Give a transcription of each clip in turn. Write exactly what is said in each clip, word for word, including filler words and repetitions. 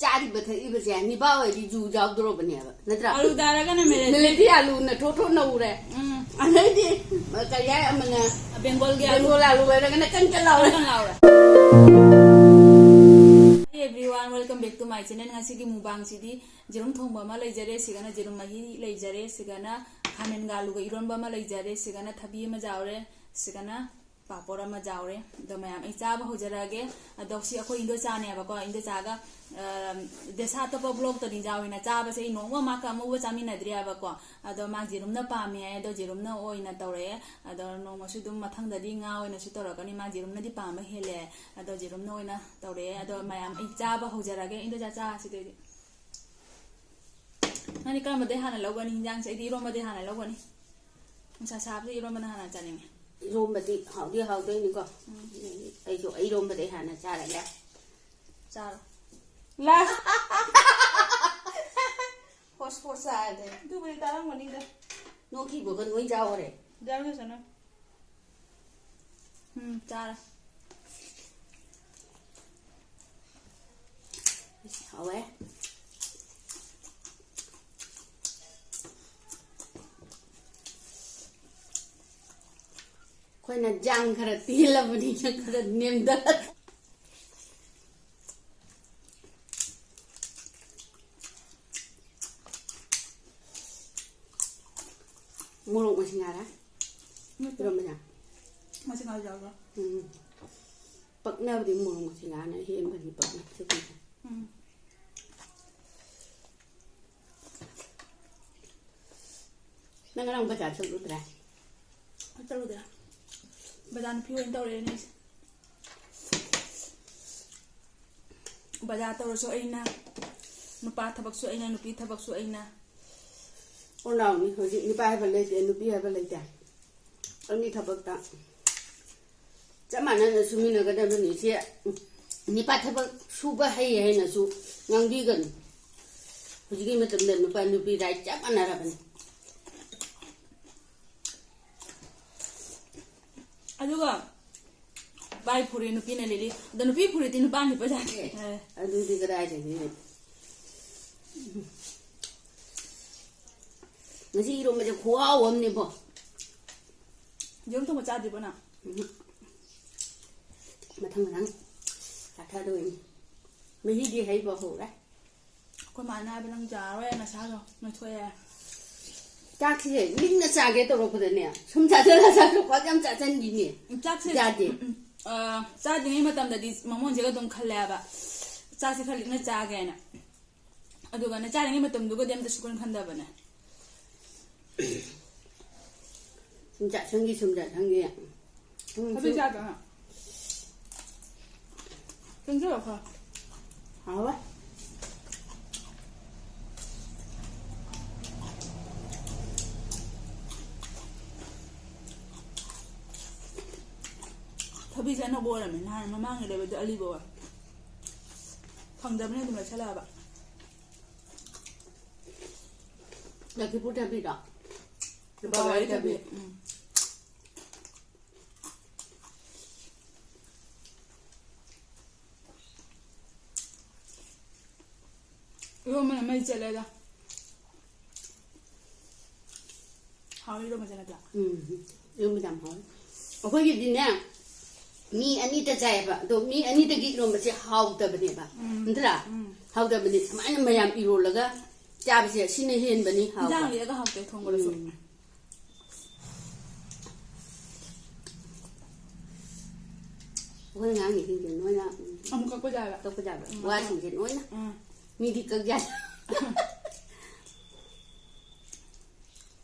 ꯆꯥꯔꯤꯕ ꯊꯛꯏꯕꯁꯦ ꯅꯤꯄꯥ ꯑꯣꯏꯗꯤ ꯖꯨ ꯌꯥꯎꯗꯣꯔꯕꯅꯦꯕ, ꯅꯠꯇ꯭ꯔꯥ? ꯑꯂꯨ ꯇꯥꯔꯒꯅ ꯃꯤꯂꯦꯇꯤ꯫ ꯃꯤꯂꯦꯇꯤ ꯑꯂꯨꯅ ꯊꯣꯠ ꯊꯣꯠ ꯅꯧꯔꯦ꯫ ꯎꯝ꯫ ꯑꯗꯩꯗꯤ ꯀꯔꯤ ꯍꯥꯏ ꯑꯃꯅ ꯕꯦꯡꯒꯣꯜꯒꯤ ꯑꯂꯨ꯫ ꯕꯦꯡꯒꯣꯜ ꯑꯂꯨ ꯑꯣꯏꯔꯒꯅ ꯀꯟ ꯀꯟ ꯂꯥꯎꯔꯦ꯫ ꯀꯟ ꯀꯟ ꯂꯥꯎꯔꯦ꯫ Hi everyone, welcome back to my channel. ꯉꯁꯤꯒꯤ ꯃꯨꯛꯕꯥꯡꯁꯤꯗꯤ ꯌꯦꯔꯨꯝ ꯊꯣꯡꯕ ꯑꯃ ꯂꯩꯖꯔꯦ, ꯁꯤꯒꯅ ꯌꯦꯔꯨꯝ ꯃꯍꯤ ꯂꯩꯖꯔꯦ, ꯁꯤꯒꯅ ꯈꯥꯃꯦꯟꯒ ꯑꯂꯨꯒ ꯏꯔꯣꯟꯕ ꯑꯃ ꯂꯩꯖꯔꯦ, ꯁꯤꯒꯅ ꯊꯕꯤ ꯑꯃ ꯌꯥꯎꯔꯦ, ꯁꯤꯒꯅ ꯄꯥꯄꯣꯔ ꯑꯃ ꯌꯥꯎꯔꯦ꯫ ꯑꯗꯣ ꯃꯌꯥꯝ ꯑꯩ ꯆꯥꯕ ꯍꯧꯖꯔꯛꯑꯒꯦ꯫ ꯑꯗꯣ ꯁꯤ ꯑꯩꯈꯣꯏ ꯏꯟꯗꯣꯆꯥꯅꯦꯕꯀꯣ꯫ ꯏꯟꯗꯣꯆꯥꯒ, ꯑ, ꯗꯦꯁꯥ ꯑꯇꯣꯞꯄ ꯕ꯭ꯂꯣꯛꯇꯗꯤ ꯌꯥꯎꯋꯤꯅ ꯆꯥꯕꯁꯦ ꯑꯩ ꯅꯣꯡꯃ ꯃꯥ ꯑꯃꯨꯛꯐꯥꯎ ꯆꯥꯃꯤꯟꯅꯗ꯭ꯔꯤ ꯍꯥꯏꯕꯀꯣ꯫ ꯑꯗꯣ ꯃꯥ ꯌꯦꯔꯨꯝꯅ ꯄꯥꯝꯃꯦ ꯍꯥꯏ꯫ ꯑꯗꯣ ꯌꯦꯔꯨꯝꯅ ꯑꯣꯏꯅ ꯇꯧꯔꯛꯑꯦ꯫ ꯑꯗꯣ ꯅꯣꯡꯃꯁꯨ ꯑꯗꯨꯝ ꯃꯊꯪꯗꯗꯤ ꯉꯥ ꯑꯣꯏꯅꯁꯨ ꯇꯧꯔꯛꯀꯅꯤ꯫ ꯃꯥ ꯌꯦꯔꯨꯝꯅꯗꯤ ꯄꯥꯝꯕ ꯍꯦꯜꯂꯦ꯫ ꯑꯗꯣ ꯌꯦꯔꯨꯝꯅ ꯑꯣꯏꯅ ꯇꯧꯔꯛꯑꯦ꯫ ꯑꯗꯣ ꯃꯌꯥꯝ ꯑꯩ ꯆꯥꯕ ꯍꯧꯖꯔꯒꯦ꯫ ꯏꯟꯗꯣꯆꯥ ꯆꯥꯁꯤꯗꯩꯗꯤ꯫ ꯅꯪꯗꯤ ꯀꯔꯝꯕꯗꯩ ꯍꯥꯟꯅ ꯂꯧꯒꯅꯤ ꯍꯤꯟꯖꯥꯡꯁꯦ? ꯑꯩꯗꯤ ꯏꯔꯣꯝꯕꯗꯩ ꯍꯥꯟꯅ ꯂꯧꯒꯅꯤ꯫ ꯅꯨꯡꯁꯥ ꯁꯥꯕꯁꯦ ꯏꯔꯣꯝꯕꯅ ꯍꯥꯟꯅ ꯆꯥꯅꯤꯡꯉꯦ꯫ ꯏꯔꯣꯝꯕꯗꯤ ꯍꯥꯎꯗꯤ ꯍꯥꯎꯗꯣꯏꯅꯤꯀꯣ꯫ ꯎꯝ꯫ ꯑꯩꯁꯨ ꯏꯔꯣꯝꯕꯗꯩ ꯍꯥꯟꯅ ꯆꯥꯔꯒꯦ꯫ ꯆꯥꯔꯣ꯫ ꯂꯥꯁ꯫ ꯍꯣꯁ ꯍꯣꯁ ꯆꯥꯔꯗꯤ꯫ ꯑꯗꯨꯕꯨꯗꯤ ꯇꯥꯔꯝꯒꯅꯤꯗ꯫ ꯅꯣꯛꯈꯤꯕꯒ ꯂꯣꯏ ꯆꯥꯎꯔꯦ꯫ ꯆꯥꯔꯣ ꯆꯥꯔꯣ꯫ ꯎꯝ, ꯆꯥꯔꯦ꯫ ꯍꯥꯎꯋꯦ꯫ ꯑꯩꯈꯣꯏꯅ ꯖꯥꯡ ꯈꯔ ꯇꯦꯜꯂꯕꯅꯤꯅ ꯈꯔ ꯅꯦꯝꯗ꯫ ꯃꯣꯔꯣꯛ ꯃꯁꯤꯡ ꯉꯥꯔ ꯅꯠꯇꯦ꯫ ꯏꯔꯣꯝꯕꯁꯦ꯫ ꯃꯁꯤꯡ ꯉꯥ ꯌꯥꯎꯕ꯭ꯔꯣ? ꯎꯝ꯫ ꯄꯛꯅꯕꯗꯤ ꯃꯣꯔꯣꯛ ꯃꯁꯤꯡ ꯉꯥꯅ ꯍꯦꯟꯕꯅꯤ ꯄꯛꯅꯕꯁꯦ꯫ ꯎꯝ꯫ ꯅꯪ ꯉꯔꯥꯡ ꯕꯖꯥꯔ ꯆꯠꯂꯨꯗ꯭ꯔꯦ? ꯆꯠꯂꯨꯗꯦ꯫ ꯕꯖꯥꯔ ꯅꯨꯄꯤ ꯑꯣꯏꯅ ꯇꯧꯔꯛꯑꯦꯅꯦ ꯑꯩꯁꯦ꯫ ꯕꯖꯥꯔ ꯇꯧꯔꯁꯨ ꯑꯩꯅ, ꯅꯨꯄꯥ ꯊꯕꯛꯁꯨ ꯑꯩꯅ, ꯅꯨꯄꯤ ꯊꯕꯛꯁꯨ ꯑꯩꯅ꯫ ꯑꯣꯟꯅꯥꯎꯅꯤ ꯍꯧꯖꯤꯛ ꯅꯨꯄꯥ ꯍꯥꯏꯕ ꯂꯩꯇꯦ, ꯅꯨꯄꯤ ꯍꯥꯏꯕ ꯂꯩꯇꯦ꯫ ꯑꯅꯤ ꯊꯕꯛꯇ ꯆꯞ ꯃꯥꯟꯅꯅ ꯁꯨꯃꯤꯟꯅꯒꯗꯕꯅꯤ꯫ ꯁꯤ ꯅꯨꯄꯥ ꯊꯕꯛ ꯁꯨꯕ ꯍꯩ ꯍꯥꯏꯅꯁꯨ ꯉꯥꯡꯕꯤꯒꯅꯨ꯫ ꯍꯧꯖꯤꯛꯀꯤ ꯃꯇꯝꯗ ꯅꯨꯄꯥ ꯅꯨꯄꯤ ꯔꯥꯏꯠ ꯆꯞ ꯃꯥꯟꯅꯔꯕꯅꯤ꯫ ꯑꯗꯨꯒ ꯅꯨꯄꯥꯏ ꯐꯨꯔꯦ ꯅꯨꯄꯤꯅ ꯂꯤꯂꯤ꯫ ꯑꯗꯣ ꯅꯨꯄꯤ ꯐꯨꯔꯦꯗꯤ ꯅꯨꯄꯥꯅ ꯂꯤꯄ ꯌꯥꯗꯦ꯫ ꯑꯦ, ꯑꯗꯨꯗꯤ ꯀꯗꯥꯏꯗꯒꯤ? ꯉꯁꯤ ꯏꯔꯣꯝꯕꯁꯦ ꯈꯨꯍꯥꯎ ꯑꯃꯅꯦꯕꯣ꯫ ꯌꯦꯔꯨꯝ ꯊꯣꯡꯕ ꯆꯥꯗ꯭ꯔꯤꯕꯣ ꯅꯪ? ꯎꯝ꯫ ꯃꯊꯪ ꯃꯊꯪ ꯆꯥꯊꯗꯣꯏꯅꯤ꯫ ꯃꯍꯤꯗꯤ ꯍꯩꯕ ꯍꯧꯔꯦ꯫ ꯑꯩꯈꯣꯏ ꯃꯥꯅ ꯍꯥꯏꯕ, "ꯅꯪ ꯌꯥꯔꯔꯣꯏ, ꯅꯁꯥꯗꯣ ꯅꯣꯏꯊꯣꯛꯑꯦ"꯫ ꯆꯥꯛꯁꯦ ꯃꯤꯅ ꯆꯥꯒꯦ ꯇꯧꯔꯛꯄꯗꯅꯦ, ꯁꯨꯝ ꯆꯥꯁꯤꯜꯂ ꯆꯥꯁꯤꯜꯂ ꯈ꯭ꯋꯥꯏ ꯌꯥꯝ ꯆꯥꯁꯤꯟꯈꯤꯅꯦ꯫ ꯆꯥꯛꯁꯦ ꯌꯥꯗꯦ꯫ ꯎꯝ, ꯎꯝ, ꯑ, ꯆꯥꯗ꯭ꯔꯤꯉꯩ ꯃꯇꯝꯗꯗꯤ ꯃꯃꯣꯟꯁꯦꯒ ꯑꯗꯨꯝ ꯈꯜꯂꯦ ꯍꯥꯏꯕ, ꯆꯥꯛꯁꯦ ꯈꯔ ꯂꯤꯛꯅ ꯆꯥꯒꯦꯅ꯫ ꯑꯗꯨꯒꯅꯦ, ꯆꯥꯔꯤꯉꯩ ꯃꯇꯝꯗꯨꯒꯗꯤ ꯑꯝꯇ ꯁꯨꯛꯈꯟ ꯈꯟꯗꯕꯅꯦ꯫ ꯁꯨꯝ ꯆꯥꯁꯟꯈꯤ, ꯁꯨꯝ ꯆꯥꯁꯟꯈꯤ꯫ ꯁꯨꯝ, ꯊꯕꯤ ꯁꯨꯝ꯫ ꯆꯥꯗ꯭ꯔꯣ ꯅꯪ? ꯆꯪꯁꯤꯜꯂꯣ ꯈꯔ꯫ ꯍꯥꯎꯋꯦ꯫ ꯊꯕꯤꯁꯦ ꯑꯅꯧꯕ ꯑꯣꯏꯔꯝꯃꯦ, ꯅꯍꯥꯟ ꯃꯃꯥꯡꯒꯤ ꯂꯩꯕꯗꯣ ꯑꯂꯤꯕ ꯑꯣꯏ꯫ ꯐꯪꯗꯕꯅꯤꯅ ꯑꯗꯨꯝ ꯂꯩꯁꯜꯂꯛꯑꯕ꯫ ꯂꯛꯈꯤꯄꯨꯔ ꯊꯕꯤꯗꯣ? ꯂꯨꯄꯥ ꯃꯉꯥꯒꯤ ꯊꯕꯤ꯫ ꯎꯝ꯫ ꯏꯔꯣꯝꯕꯅ ꯃꯩ ꯆꯠꯂꯦꯗ꯫ ꯍꯥꯎꯔꯤ ꯏꯔꯣꯝꯕꯁꯦ ꯅꯠꯇ꯭ꯔꯥ? ꯎꯝ, ꯏꯔꯣꯝꯕꯁꯦ ꯌꯥꯝ ꯍꯥꯎꯋꯤ꯫ ꯑꯩꯈꯣꯏꯒꯤꯗꯤꯅꯦ, ꯃꯤ ꯑꯅꯤꯇ ꯆꯥꯏꯌꯦꯕ꯫ ꯑꯗꯣ ꯃꯤ ꯑꯅꯤꯇꯒꯤ ꯏꯔꯣꯝꯕꯁꯦ ꯍꯥꯎꯇꯕꯅꯦꯕ꯫ ꯎꯝ꯫ ꯅꯠꯇ꯭ꯔꯥ? ꯎꯝ꯫ ꯍꯥꯎꯇꯕꯅꯤ꯫ ꯁꯨꯃꯥꯏꯅ ꯃꯌꯥꯝ ꯏꯔꯣꯜꯂꯒ ꯆꯥꯕꯁꯦ ꯁꯤꯅ ꯍꯦꯟꯕꯅꯤ ꯍꯥꯎꯕ꯫ ꯏꯟꯖꯥꯡ ꯂꯦꯛꯑꯒ ꯍꯥꯎꯇꯦ ꯊꯣꯡꯕꯗꯁꯨ꯫ ꯎꯝ꯫ ꯑꯩꯈꯣꯏ ꯉꯥꯡꯉꯤꯁꯤꯡꯁꯦ ꯅꯣꯏꯅ, ꯎꯝ, ꯑꯃꯨꯛ ꯀꯛꯄ ꯌꯥꯕ꯫ ꯀꯛꯄ ꯌꯥꯕ꯫ ꯎꯝ꯫ ꯋꯥꯁꯤꯡꯁꯦ ꯅꯣꯏꯅ꯫ ꯎꯝ꯫ ꯃꯤꯗꯤ ꯀꯛ ꯌꯥꯏ꯫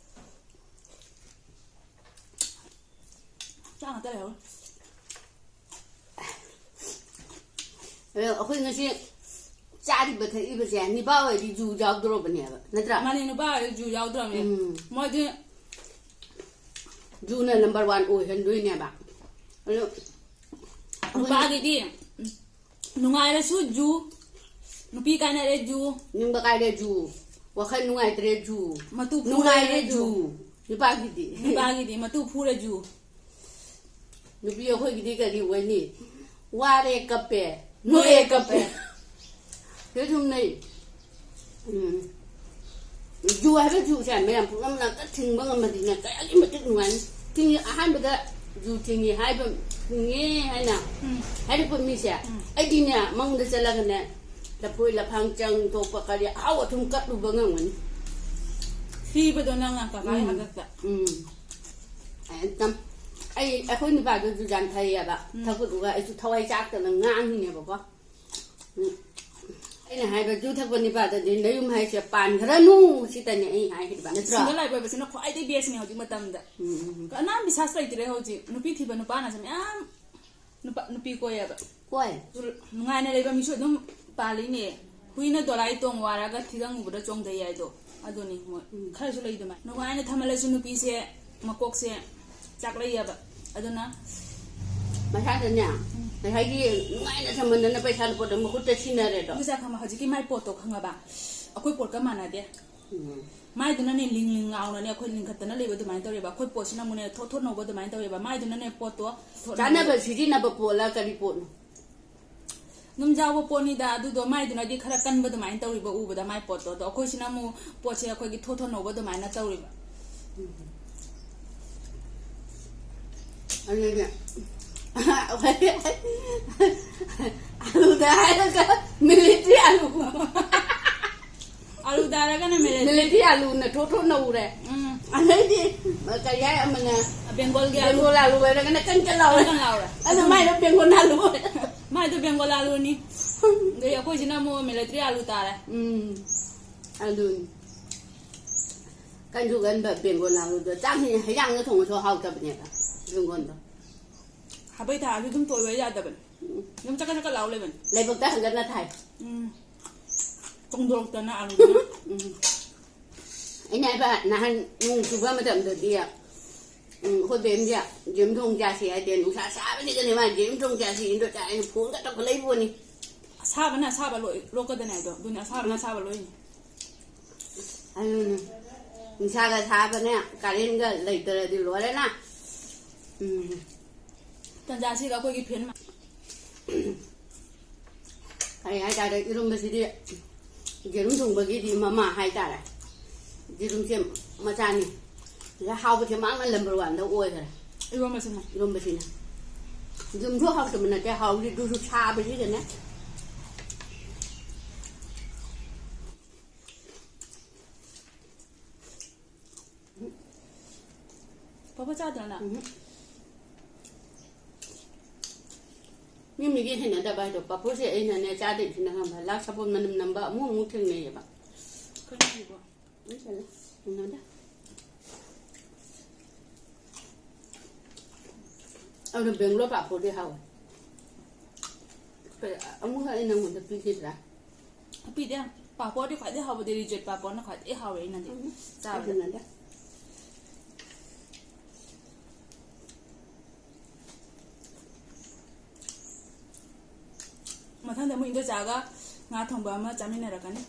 ꯆꯥꯛ ꯉꯥꯛꯇ ꯂꯩꯍꯧꯔꯦ꯫ ꯑꯗꯣ ꯑꯩꯈꯣꯏ ꯉꯁꯤ ꯆꯥꯔꯤꯕ ꯊꯛꯏꯕꯁꯦ ꯅꯤꯄꯥ ꯍꯣꯏꯗꯤ ꯖꯨ ꯌꯥꯎꯗ꯭ꯔꯣꯕꯅꯦꯕ, ꯅꯠꯇ꯭ꯔꯥ? ꯃꯥꯅꯦ, ꯅꯨꯄꯥ ꯍꯣꯏꯗꯤ ꯖꯨ ꯌꯥꯎꯗ꯭ꯔꯕꯅꯦ꯫ ꯎꯝ꯫ ꯃꯣꯏꯗꯤ ꯖꯨꯅ number one ꯑꯣꯏꯍꯟꯗꯣꯏꯅꯦꯕ꯫ ꯑꯗꯣ ꯅꯨꯄꯥꯒꯤꯗꯤ ꯅꯨꯡꯉꯥꯏꯔꯁꯨ ꯖꯨ, ꯅꯨꯄꯤ ꯀꯥꯏꯅꯔꯦ ꯖꯨ꯫ ꯅꯤꯡꯕ ꯀꯥꯏꯔꯦ ꯖꯨ꯫ ꯋꯥꯈꯜ ꯅꯨꯡꯉꯥꯏꯇ꯭ꯔꯦ ꯖꯨ꯫ ꯃꯇꯨ ꯐꯨꯔꯦ ꯅꯨꯡꯉꯥꯏꯔꯦ ꯖꯨ꯫ ꯖꯨ꯫ ꯅꯨꯄꯥꯒꯤꯗꯤ꯫ ꯅꯨꯄꯥꯒꯤꯗꯤ ꯃꯇꯨ ꯐꯨꯔꯦ ꯖꯨ꯫ ꯅꯨꯄꯤ ꯑꯩꯈꯣꯏꯒꯤꯗꯤ ꯀꯔꯤ ꯑꯣꯏꯅꯤ? ꯋꯥꯔꯦ ꯀꯞꯄꯦ, ꯅꯣꯛꯑꯦ ꯀꯞꯄꯦ꯫ ꯁꯤꯗ ꯁꯨꯝ ꯂꯩ꯫ ꯎꯝ꯫ ꯖꯨ ꯍꯥꯏꯕ ꯖꯨꯁꯦ ꯃꯌꯥꯝ ꯄꯨꯝꯅꯃꯛꯅ ꯑꯝꯇ ꯊꯤꯡꯕ ꯉꯝꯃꯗꯤꯅꯦ ꯀꯌꯥꯒꯤ ꯃꯇꯤꯛ ꯅꯨꯡꯉꯥꯏꯅꯤ꯫ ꯊꯤꯡꯉꯤ, ꯑꯍꯥꯟꯕꯗ ꯖꯨ ꯊꯤꯡꯉꯤ ꯍꯥꯏꯕ, ꯊꯤꯡꯉꯦ ꯍꯥꯏꯅ ꯎꯝ꯫ ꯍꯥꯏꯔꯛꯄ ꯃꯤꯁꯦ, ꯎꯝ꯫ ꯑꯩꯗꯤꯅꯦ ꯃꯉꯣꯟꯗ ꯆꯠꯂꯒꯅꯦ ꯂꯐꯣꯏ ꯂꯐꯥꯡ ꯆꯪ ꯊꯣꯛꯄ ꯀꯔꯤ ꯑꯍꯥꯎ ꯑꯊꯨꯝ ꯀꯠꯂꯨꯕ ꯉꯝꯒꯅꯤ꯫ ꯊꯤꯕꯗꯣ ꯅꯪꯅ ꯀꯀꯥꯒꯤ ꯎꯝ꯫ ꯍꯥꯛꯇꯛꯇ꯫ ꯎꯝ꯫ ꯑꯦꯛꯗꯝ꯫ ꯑꯩ, ꯑꯩꯈꯣꯏ ꯅꯨꯄꯥꯗꯨꯁꯨ ꯌꯥꯝ ꯐꯩꯌꯦꯕ꯫ ꯎꯝ꯫ ꯊꯛꯄꯗꯨꯒ ꯑꯩꯁꯨ ꯊꯋꯥꯏ ꯆꯥꯛꯇꯅ ꯉꯥꯡꯉꯤꯅꯦꯕꯀꯣ꯫ ꯎꯝ꯫ ꯑꯩꯅ ꯍꯥꯏꯕ ꯖꯨ ꯊꯛꯄ ꯅꯨꯄꯥꯗꯗꯤ ꯅꯌꯨꯝ ꯍꯥꯏꯁꯦ ꯄꯥꯟꯈ꯭ꯔꯅꯨ ꯁꯤꯇꯅꯦ ꯑꯩ ꯍꯥꯏꯈꯤꯕ, ꯅꯠꯇ꯭ꯔꯣ? ꯁꯤꯡꯒꯜ ꯂꯥꯏꯐ ꯑꯣꯏꯕꯁꯤꯅ ꯈ꯭ꯋꯥꯏꯗꯒꯤ ꯕꯦꯁꯅꯦ ꯍꯧꯖꯤꯛ ꯃꯇꯝꯗ꯫ ꯎꯝ, ꯎꯝ, ꯎꯝ꯫ ꯀꯅꯥꯝ ꯕꯤꯁꯥꯁ ꯂꯩꯇ꯭ꯔꯦ ꯍꯧꯖꯤꯛ꯫ ꯅꯨꯄꯤ ꯊꯤꯕ ꯅꯨꯄꯥꯅꯁꯨ ꯃꯌꯥꯝ ꯅꯨꯄꯥ, ꯅꯨꯄꯤ ꯀꯣꯏꯌꯦꯕ꯫ ꯀꯣꯏ꯫ ꯅꯨꯡꯉꯥꯏꯅ ꯂꯩꯕ ꯃꯤꯁꯨ ꯑꯗꯨꯝ ꯄꯥꯜꯂꯤꯅꯦ꯫ ꯍꯨꯏꯅ ꯗꯣꯂꯥꯏ ꯇꯣꯡ ꯋꯥꯔꯒ ꯊꯤꯒꯪ ꯎꯕꯗ ꯆꯣꯡꯊꯩ ꯍꯥꯏꯗꯣ ꯑꯗꯨꯅꯤ ꯃꯣꯏ꯫ ꯎꯝ꯫ ꯈꯔꯁꯨ ꯂꯩ ꯑꯗꯨꯃꯥꯏꯅ꯫ ꯅꯨꯡꯉꯥꯏꯅ ꯊꯝꯍꯜꯂꯁꯨ ꯅꯨꯄꯤꯁꯦ ꯃꯀꯣꯛꯁꯦ ꯆꯥꯛꯂꯩꯌꯦꯕ꯫ ꯑꯗꯨꯅ ꯃꯁꯥꯗꯅꯦ, ꯎꯝ꯫ ꯉꯁꯥꯏꯒꯤ ꯅꯨꯡꯉꯥꯏꯅ ꯊꯝꯃꯟꯗꯅ ꯄꯩꯁꯥ ꯂꯨꯄꯥꯗꯣ ꯃꯈꯨꯠꯇ ꯁꯤꯟꯅꯔꯦꯗꯣ꯫ ꯑꯗꯨ ꯆꯥꯛ ꯈꯪꯕ ꯍꯧꯖꯤꯛꯀꯤ ꯃꯥꯏ ꯄꯣꯠꯇꯣ ꯈꯪꯉꯕ? ꯑꯩꯈꯣꯏ ꯄꯣꯠꯀ ꯃꯥꯟꯅꯗꯦ꯫ ꯎꯝ꯫ ꯃꯥꯏꯗꯨꯅꯅꯦ ꯂꯤꯡ ꯂꯤꯡ ꯂꯥꯎꯅꯅꯦ ꯑꯩꯈꯣꯏ ꯂꯤꯡꯈꯠꯇꯅ ꯂꯩꯕ ꯑꯗꯨꯃꯥꯏꯅ ꯇꯧꯔꯦꯕ꯫ ꯑꯩꯈꯣꯏ ꯄꯣꯠꯁꯤꯅ ꯑꯃꯨꯛꯅꯦ ꯊꯣꯠ ꯊꯣꯠ ꯅꯧꯕ ꯑꯗꯨꯃꯥꯏꯅ ꯇꯧꯋꯦꯕ꯫ ꯃꯥꯏꯗꯨꯅꯅꯦ ꯄꯣꯠꯇꯣ ꯊꯣꯠ ꯅꯧꯕ꯫ ꯆꯥꯅꯕ ꯁꯤꯖꯤꯟꯅꯕ ꯄꯣꯠꯂ ꯀꯔꯤ ꯄꯣꯠꯅꯣ? ꯑꯗꯨꯝ ꯌꯥꯎꯕ ꯄꯣꯠꯅꯤꯗ꯫ ꯑꯗꯨꯗꯣ ꯃꯥꯏꯗꯨꯅꯗꯤ ꯈꯔ ꯀꯟꯕ ꯑꯗꯨꯃꯥꯏꯅ ꯇꯧꯔꯤꯕ ꯎꯕꯗ ꯃꯥꯏ ꯄꯣꯠꯇꯣ꯫ ꯑꯗꯣ ꯑꯩꯈꯣꯏꯁꯤꯅ ꯑꯃꯨꯛ ꯄꯣꯠꯁꯦ ꯑꯩꯈꯣꯏꯒꯤ ꯊꯣꯠ ꯊꯣꯠ ꯅꯧꯕ ꯑꯗꯨꯃꯥꯏꯅ ꯇꯧꯔꯤꯕ꯫ ꯎꯝ꯫ ꯑꯗꯨꯅꯦ꯫ ꯑꯂꯨꯗ ꯍꯥꯏꯔꯒ ꯃꯤꯂꯤꯇ꯭ꯔꯤ ꯑꯂꯨ꯫ ꯑꯂꯨꯗ ꯍꯥꯏꯔꯒꯅ ꯃꯤꯂꯤꯇ꯭ꯔꯤ꯫ ꯃꯤꯂꯤꯇ꯭ꯔꯤ ꯑꯂꯨꯅ ꯊꯣꯠ ꯊꯣꯠ ꯅꯧꯔꯦ꯫ ꯎꯝ꯫ ꯑꯗꯩꯗꯤ ꯀꯔꯤ ꯍꯥꯏ ꯑꯃꯅ ꯕꯦꯡꯒꯣꯜꯒꯤ ꯑꯂꯨ꯫ ꯕꯦꯡꯒꯣꯜ ꯑꯂꯨ ꯑꯣꯏꯔꯒꯅ ꯀꯟ ꯀꯟ ꯂꯥꯎꯔꯦ꯫ ꯀꯟ ꯀꯟ ꯂꯥꯎꯔꯦ꯫ ꯑꯗꯨ ꯃꯥꯏꯅ ꯕꯦꯡꯒꯣꯜ ꯑꯂꯨ ꯑꯣꯏꯔꯦ꯫ ꯃꯥꯏꯗꯣ ꯕꯦꯡꯒꯣꯜ ꯑꯂꯨꯅꯤ꯫ ꯑꯗꯩ ꯑꯩꯈꯣꯏꯁꯤꯅ ꯑꯃꯨꯛ ꯃꯤꯂꯤꯇ꯭ꯔꯤ ꯑꯂꯨ ꯇꯥꯔꯦ꯫ ꯎꯝ꯫ ꯑꯂꯨꯅꯤ꯫ ꯀꯟꯁꯨ ꯀꯟꯕ ꯕꯦꯡꯒꯣꯜ ꯑꯂꯨꯗꯣ ꯆꯥꯛ ꯍꯦꯟ-, ꯍꯩꯖꯥꯡꯗ ꯊꯣꯡꯉꯁꯨ ꯍꯥꯎꯇꯕꯅꯦꯕ ꯕꯦꯡꯒꯣꯜꯗꯣ꯫ ꯍꯥꯕꯩ ꯊꯥ ꯑꯂꯨ ꯑꯗꯨꯝ ꯇꯣꯏꯕ ꯌꯥꯗꯕꯅꯤ꯫ ꯎꯝ꯫ ꯑꯗꯨꯝ ꯆꯀꯠ ꯆꯀꯠ ꯂꯥꯎ ꯂꯩꯕꯅꯤ꯫ ꯂꯥꯏꯕꯛꯇ ꯍꯟꯒꯠꯅ ꯊꯥꯏ꯫ ꯎꯝ꯫ ꯆꯣꯡꯊꯣꯔꯛꯇꯅ ꯑꯂꯨꯗꯨꯅ꯫ ꯎꯝ꯫ ꯑꯩꯅ ꯍꯥꯏꯕ ꯅꯍꯥꯟ ꯅꯣꯡ ꯆꯨꯕ ꯃꯇꯝꯗꯗꯤ, ꯎꯝ, ꯑꯩꯈꯣꯏ ꯕꯦꯝꯁꯦ ꯖꯦꯝ ꯊꯣꯡ ꯆꯥꯁꯤ ꯍꯥꯏꯗꯦ, ꯅꯨꯡꯁꯥ ꯁꯥꯕꯅꯤꯒꯅꯦ ꯃꯥ ꯖꯦꯝ ꯊꯣꯡ ꯆꯥꯁꯤ ꯏꯟꯗꯣ ꯆꯥ ꯑꯩꯅ ꯐꯣꯟꯒ ꯇꯧꯈꯠꯂꯛꯏ ꯄꯣꯠꯅꯤ꯫ ꯑꯁꯥꯕꯅ ꯑꯁꯥꯕ ꯂꯣꯏ ꯂꯣꯛꯀꯗꯅꯦ ꯍꯥꯏꯗꯣ꯫ ꯑꯗꯨꯅꯦ ꯑꯁꯥꯕꯅ ꯑꯁꯥꯕ ꯂꯣꯏꯅꯤ꯫ ꯑꯗꯨꯅꯦ꯫ ꯅꯨꯡꯁꯥꯒ ꯁꯥꯕꯅꯦ, ꯀꯥꯔꯦꯟꯒ ꯂꯩꯇ꯭ꯔꯗꯤ ꯂꯣꯏꯔꯦꯅ꯫ ꯎꯝ꯫ ꯇꯟꯖꯥꯁꯤꯒ ꯑꯩꯈꯣꯏꯒꯤ ꯐꯦꯟ ꯃ- ꯀꯔꯤ ꯍꯥꯏꯇꯥꯔꯦ, ꯏꯔꯣꯝꯕꯁꯤꯗꯤ ꯌꯦꯔꯨꯝ ꯊꯣꯡꯕꯒꯤꯗꯤ ꯃꯃꯥ ꯍꯥꯏꯇꯥꯔꯦ꯫ ꯌꯦꯔꯨꯝꯁꯦ ꯃꯆꯥꯅꯤ꯫ ꯁꯤꯗ ꯍꯥꯎꯕꯁꯦ ꯃꯥꯅ ꯅꯝꯕꯔ ꯋꯥꯟꯗ ꯑꯣꯏꯈꯔꯦ꯫ ꯏꯔꯣꯝꯕꯁꯤꯅ꯫ ꯏꯔꯣꯝꯕꯁꯤꯅ꯫ ꯌꯦꯔꯨꯝꯁꯨ ꯍꯥꯎꯇꯕ ꯅꯠꯇꯦ, ꯍꯥꯎꯔꯤ ꯑꯗꯨꯁꯨ ꯁꯥꯕꯁꯤꯗꯅꯦ꯫ ꯄꯥꯐꯣꯔ ꯆꯥꯗ꯭ꯔꯣ ꯅꯪ? ꯎꯝ꯫ ꯃꯤ ꯃꯤꯒꯤ ꯍꯩꯅꯗꯕ ꯍꯥꯏꯗꯣ꯫ ꯄꯥꯐꯣꯔꯁꯦ ꯑꯩꯅꯅꯦ ꯆꯥꯗꯣꯏꯁꯤꯅ ꯈꯪꯕ꯭ꯔꯥ? ꯂꯥꯛ ꯁꯥꯄꯣꯟ ꯃꯅꯝ ꯅꯝꯕ ꯑꯃꯨꯛ ꯑꯃꯨꯛ ꯊꯦꯡꯅꯩꯌꯦꯕ꯫ ꯀꯩꯅꯣ ꯍꯥꯏꯁꯤꯕꯣ? ꯎꯝ, ꯇꯜꯂꯦ꯫ ꯍꯩꯅꯗꯦ꯫ ꯑꯗꯣ ꯕꯦꯡꯒ꯭ꯂꯣꯔ ꯄꯥꯐꯣꯔꯗꯤ ꯍꯥꯎꯋꯦ꯫ ꯀꯩ, ꯑꯃꯨꯛ ꯑꯩ ꯅꯪꯉꯣꯟꯗ ꯄꯤꯈꯤꯗ꯭ꯔꯥ? ꯄꯤꯗꯦ꯫ ꯄꯥꯐꯣꯔꯗꯤ ꯈ꯭ꯋꯥꯏꯗꯩ ꯍꯥꯎꯕꯗꯤ ꯔꯤꯖꯦꯠ ꯄꯥꯐꯣꯔꯅ ꯈ꯭ꯋꯥꯏꯗꯩ ꯍꯥꯎꯋꯦ ꯑꯩꯅꯗꯤ ꯎꯝ, ꯆꯥꯕꯗ꯫ ꯑꯗꯨꯅꯗꯤ꯫ ꯃꯊꯪꯗ ꯑꯃꯨꯛ ꯏꯟꯗꯣꯆꯥꯒ ꯉꯥ ꯊꯣꯡꯕ ꯑꯃ ꯆꯥꯃꯤꯟꯅꯔꯛꯀꯅꯤ꯫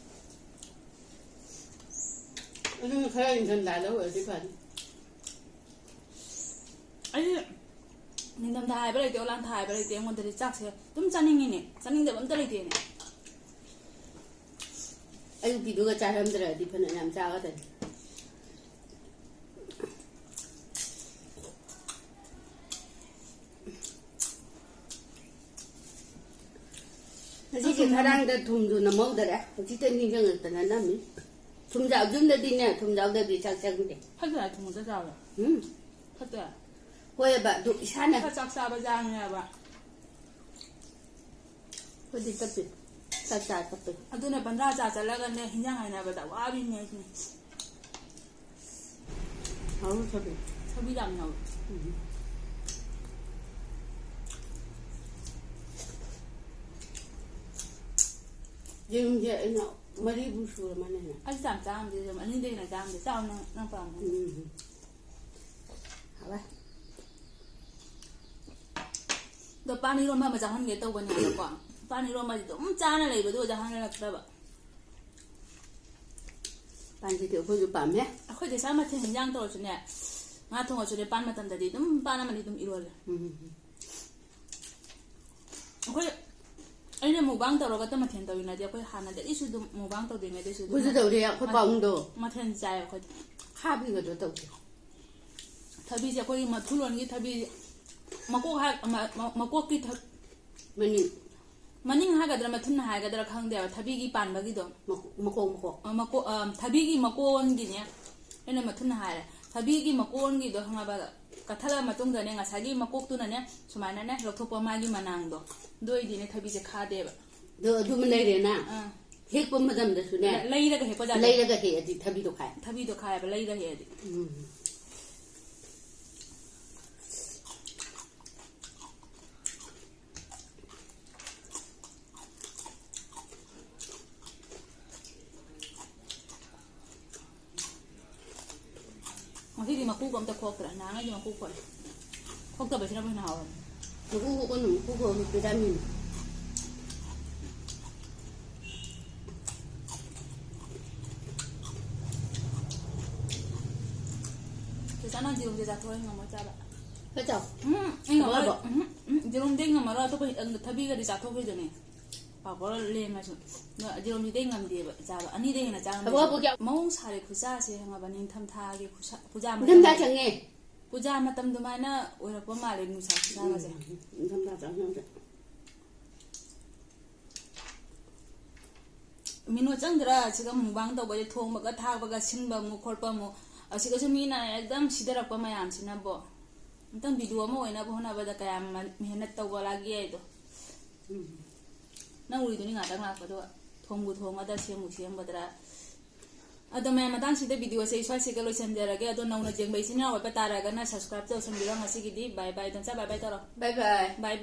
ꯑꯗꯨꯅ ꯈꯔ ꯏꯪꯊꯝꯊꯥꯗ ꯑꯣꯏꯔꯗꯤ ꯐꯅꯤ꯫ ꯑꯩ ꯅꯤꯡꯊꯝꯊꯥ ꯍꯥꯏꯕ ꯂꯩꯇꯦ, ꯑꯣꯂꯥꯟꯊꯥ ꯍꯥꯏꯕ ꯂꯩꯇꯦ, ꯑꯩꯉꯣꯟꯗꯗꯤ ꯆꯥꯛꯁꯦ ꯑꯗꯨꯝ ꯆꯥꯅꯤꯡꯉꯤꯅꯦ, ꯆꯥꯅꯤꯡꯗꯕ ꯑꯝꯇ ꯂꯩꯇꯦꯅꯦ꯫ ꯑꯌꯨꯛꯀꯤꯗꯨꯒ ꯆꯥꯔꯝꯗ꯭ꯔꯗꯤ ꯐꯅ ꯌꯥꯝ ꯆꯥꯒꯗꯅꯤ꯫ ꯉꯁꯤꯁꯦ ꯉꯔꯥꯡꯗ ꯊꯨꯝꯗꯨ ꯅꯝꯍꯧꯗꯔꯦ, ꯍꯧꯖꯤꯛꯇ ꯅꯤꯡꯁꯤꯡꯉꯛꯇꯅ ꯅꯝꯃꯤ꯫ ꯊꯨꯝꯖꯥꯎ ꯌꯨꯝꯗꯗꯤꯅꯦ, ꯊꯨꯝꯖꯥꯎꯗꯗꯤ ꯆꯥꯛ ꯆꯪꯗꯦ꯫ ꯐꯠꯇ꯭ꯔꯥ ꯊꯨꯝ ꯈꯛꯇ ꯆꯥꯕ? ꯎꯝ꯫ ꯐꯠꯇꯦ꯫ ꯍꯣꯏꯑꯕ, ꯑꯗꯨ ꯏꯁꯥꯅ ꯈꯔ ꯆꯥꯛ ꯆꯥꯕ ꯆꯥꯡꯅꯦꯕ꯫ ꯑꯩꯈꯣꯏꯗꯤ ꯇꯞꯄꯤ꯫ ꯆꯥꯛ ꯆꯥ ꯇꯞꯄꯤ꯫ ꯑꯗꯨꯅ ꯄꯟꯗ꯭ꯔꯥ ꯆꯥ ꯆꯠꯂꯒꯅꯦ ꯍꯤꯟꯖꯥꯡ ꯍꯥꯏꯅꯕꯗ ꯋꯥꯕꯤꯅꯦ ꯑꯩꯁꯦ꯫ ꯍꯥꯎ ꯁꯕꯤ꯫ ꯁꯕꯤ ꯌꯥꯝ ꯍꯥꯎ꯫ ꯎꯝ꯫ ꯌꯦꯔꯨꯝꯁꯦ ꯑꯩꯅ ꯃꯔꯤꯕꯨ ꯁꯨꯔ ꯃꯥꯜꯂꯦꯅꯦ꯫ ꯑꯩꯁꯨ ꯌꯥꯝ ꯆꯥꯔꯝꯗꯦ, ꯌꯦꯔꯨꯝ ꯑꯅꯤꯗꯩ ꯍꯦꯟꯅ ꯆꯥꯔꯝꯗꯦ꯫ ꯆꯥꯎ ꯅꯪ, ꯅꯪ ꯄꯥꯝꯕ꯫ ꯎꯝ꯫ ꯍꯥꯎꯋꯦ꯫ ꯑꯗꯣ ꯄꯥꯟ ꯏꯔꯣꯝꯕ ꯑꯃ ꯆꯥꯍꯟꯒꯦ ꯇꯧꯕꯅꯦꯕꯀꯣ꯫ ꯄꯥꯟ ꯏꯔꯣꯝꯕꯁꯦ ꯑꯗꯨꯝ ꯆꯥꯅ ꯂꯩꯕꯗꯣ ꯆꯥꯍꯟꯂꯛꯇ꯭ꯔꯕ꯫ ꯄꯥꯟꯁꯤꯗꯤ ꯑꯩꯈꯣꯏꯁꯨ ꯄꯥꯝꯃꯦ꯫ ꯑꯩꯈꯣꯏꯗꯤ ꯁꯥ ꯃꯊꯦꯜ ꯍꯤꯟꯖꯥꯡ ꯇꯧꯔꯁꯨꯅꯦ, ꯉꯥ ꯊꯣꯡꯉꯁꯨꯅꯦ, ꯄꯥꯟ ꯃꯇꯝꯗꯗꯤ ꯑꯗꯨꯝ ꯄꯥꯟ ꯑꯃꯗꯤ ꯑꯗꯨꯝ ꯏꯔꯣꯜꯂꯦ꯫ ꯎꯝ꯫ ꯑꯩꯈꯣꯏ, ꯑꯩꯅ ꯃꯨꯛꯕꯥꯡ ꯇꯧꯔꯒꯇ ꯃꯊꯦꯜ ꯇꯧꯔꯤꯅꯗꯤ, ꯑꯩꯈꯣꯏ ꯍꯥꯟꯅꯗꯒꯤꯁꯨ ꯑꯗꯨꯝ ꯃꯨꯛꯕꯥꯡ ꯇꯧꯗ꯭ꯔꯤꯉꯩꯗꯩꯁꯨ ꯑꯗꯨꯝ ꯑꯩꯈꯣꯏꯁꯨ ꯇꯧꯔꯤ, ꯑꯩꯈꯣꯏ ꯄꯥꯎꯗꯣ ꯃꯊꯦꯜ ꯆꯥꯏ ꯑꯩꯈꯣꯏꯗꯤ꯫ ꯈꯥꯕꯤꯒꯗꯣ ꯇꯧꯗꯦ꯫ ꯊꯕꯤꯁꯦ ꯑꯩꯈꯣꯏꯒꯤ ꯃꯊꯨꯂꯣꯟꯒꯤ ꯊꯕꯤ, ꯃꯀꯣꯛ ꯍꯥꯏ-, ꯃ-, ꯃ-, ꯃꯀꯣꯛꯀꯤ ꯊ-, ꯃꯅꯤꯡ ꯃꯅꯤꯡ ꯍꯥꯏꯒꯗ꯭ꯔꯥ ꯃꯊꯨꯟ ꯍꯥꯏꯒꯗ꯭ꯔꯥ ꯈꯪꯗꯦꯕ, ꯊꯕꯤꯒꯤ ꯄꯥꯟꯕꯒꯤꯗꯣ꯫ ꯃꯀꯣꯛ ꯃꯀꯣꯛ ꯃꯀꯣꯛ꯫ ꯑ, ꯃꯀꯣ-, ꯑ, ꯊꯕꯤꯒꯤ ꯃꯀꯣꯟꯒꯤꯅꯦ, ꯑꯩꯅ ꯃꯊꯨꯟ ꯍꯥꯏꯔꯦ, ꯊꯕꯤꯒꯤ ꯃꯀꯣꯟꯒꯤꯗꯣ ꯈꯪꯉꯕ, ꯀꯠꯊꯠꯂ ꯃꯇꯨꯡꯗꯅꯦ, ꯉꯁꯥꯏꯒꯤ ꯃꯀꯣꯛꯇꯨꯅꯅꯦ, ꯁꯨꯃꯥꯏꯅꯅꯦ ꯂꯧꯊꯣꯛꯄ, ꯃꯥꯒꯤ ꯃꯅꯥꯡꯗꯣ, ꯑꯗꯨ ꯑꯣꯏꯗꯤꯅꯦ ꯊꯕꯤꯁꯦ ꯈꯥꯗꯦꯕ꯫ ꯑꯗꯣ ꯑꯗꯨꯃ ꯂꯩꯔꯦꯅ꯫ ꯑꯥ꯫ ꯍꯦꯛꯄ ꯃꯇꯝꯗꯁꯨꯅꯦ꯫ ꯂ-, ꯂꯩꯔꯒ ꯍꯦꯛꯄ ꯖꯥꯠꯇꯣ꯫ ꯂꯩꯔꯒ ꯍꯦꯛꯑꯗꯤ ꯊꯕꯤꯗꯣ ꯈꯥꯏ꯫ ꯊꯕꯤꯗꯣ ꯈꯥꯏꯕ, ꯂꯩꯔ ꯍꯦꯛꯑꯗꯤ꯫ ꯎꯝ꯫ ꯉꯁꯤꯗꯤ ꯃꯀꯨꯒ ꯑꯝꯇ ꯈꯣꯛꯇ꯭ꯔꯦ, ꯅꯍꯥꯟꯉꯩꯗꯤ ꯃꯀꯨ ꯈꯣꯛꯑꯦ꯫ ꯈꯣꯛꯇꯕꯁꯤꯅꯕꯨ ꯍꯦꯟꯅ ꯍꯥꯎꯔꯝꯃꯦ꯫ ꯃꯀꯨ ꯈꯣꯛꯀꯅꯨ, ꯃꯀꯨ ꯈꯣꯛꯑꯗꯤ ꯚꯤꯇꯥꯃꯤꯟ꯫ ꯆꯦꯆꯥ, ꯅꯪ ꯌꯦꯔꯨꯝꯁꯦ ꯆꯥꯊꯣꯛꯑꯦ, ꯉꯝꯃꯣꯏ ꯆꯥꯕ꯫ ꯈꯔ ꯆꯥꯎ꯫ ꯎꯝ, ꯑꯩ ꯉꯝꯃꯔꯣꯏ꯫ ꯈꯔꯕꯣ? ꯎꯝ, ꯎꯝ, ꯌꯦꯔꯨꯝꯗꯤ ꯑꯩ ꯉꯝꯃꯔꯣꯏ, ꯑꯇꯣꯞꯄ ꯊꯕꯤꯒꯗꯤ ꯆꯥꯊꯣꯛꯈꯤꯗꯨꯅꯦ꯫ ꯄꯥꯐꯣꯔ ꯂꯦꯝꯃꯁꯨ꯫ ꯑꯗꯣ ꯌꯦꯔꯨꯝꯁꯤꯗꯤ ꯑꯩ ꯉꯝꯗꯦꯕ ꯆꯥꯕ꯫ ꯑꯅꯤꯗꯩ ꯍꯦꯟꯅ ꯆꯥ ꯉꯝꯗꯦ꯫ ꯊꯕꯛ ꯍꯥꯄꯨꯒꯤ ꯃꯑꯣꯡ ꯁꯥꯔꯦ ꯈꯨꯠꯁꯥꯁꯦ, ꯈꯪꯉꯕ? ꯅꯤꯡꯊꯝꯊꯥꯒꯤ ꯈꯨꯠꯁꯥ, ꯄꯨꯖꯥ ꯅꯤꯡꯊꯝꯊꯥ ꯃꯇꯝ, ꯆꯪꯉꯦ꯫ ꯄꯨꯖꯥ ꯃꯇꯝ ꯑꯗꯨꯃꯥꯏꯅ ꯑꯣꯏꯔꯛꯄ ꯃꯥꯜꯂꯦ ꯅꯨꯡꯁꯥ ꯈꯨꯠꯁꯥꯒꯁꯦ꯫ ꯎꯝ, ꯅꯤꯡꯊꯝꯊꯥ ꯆꯪꯉꯦ ꯍꯧꯖꯤꯛ꯫ ꯃꯤꯅꯣꯠ ꯆꯪꯗ꯭ꯔꯥ? ꯁꯤꯒ ꯃꯨꯛꯕꯥꯡ ꯇꯧꯕꯁꯦ, ꯊꯣꯡꯕꯒ ꯊꯥꯛꯄꯒ, ꯁꯤꯟꯕ ꯑꯃꯨꯛ ꯈꯣꯠꯄ ꯑꯃꯨꯛ, ꯑꯁꯤꯒꯁꯨ ꯃꯤꯅ ꯑꯦꯛꯗꯝ ꯁꯤꯊꯔꯛꯄ ꯃꯌꯥꯝꯁꯤꯅꯕꯣ꯫ ꯑꯝꯇꯪ ꯚꯤꯗꯤꯑꯣ ꯑꯃ ꯑꯣꯏꯅꯕ ꯍꯣꯠꯅꯕꯗ ꯀꯌꯥꯝ ꯃ-, ꯃꯦꯍꯅꯠ ꯇꯧꯕ ꯂꯥꯛꯒꯦ ꯍꯥꯏꯗꯣ꯫ ꯎꯝ꯫ ꯅꯪ ꯎꯔꯤꯗꯨꯅꯤ ꯉꯥꯛꯇꯪ ꯂꯥꯛꯄꯗꯣ, ꯊꯣꯡꯕꯨ ꯊꯣꯡꯒꯗ꯭ꯔꯥ, ꯁꯦꯝꯕꯨ ꯁꯦꯝꯒꯗ꯭ꯔꯥ꯫ ꯑꯗꯣ ꯃꯌꯥꯝ, ꯃꯇꯥꯡꯁꯤꯗ ꯚꯤꯗꯤꯑꯣꯁꯦ ꯑꯩ ꯁ꯭ꯋꯥꯏꯁꯤꯒ ꯂꯣꯏꯁꯤꯟꯖꯔꯒꯦ꯫ ꯑꯗꯣ ꯅꯧꯅ ꯌꯦꯡꯕ ꯏꯆꯤꯟ ꯏꯅꯥꯎ ꯑꯣꯏꯕ ꯇꯥꯔꯒꯅ subscribe ꯇꯧꯁꯟꯕꯤꯔꯣ꯫ ꯉꯁꯤꯒꯤꯗꯤ bye bye꯫ ꯏꯗꯣꯝꯆꯥ, bye bye ꯇꯧꯔꯣ꯫ Bye bye꯫ Bye bye꯫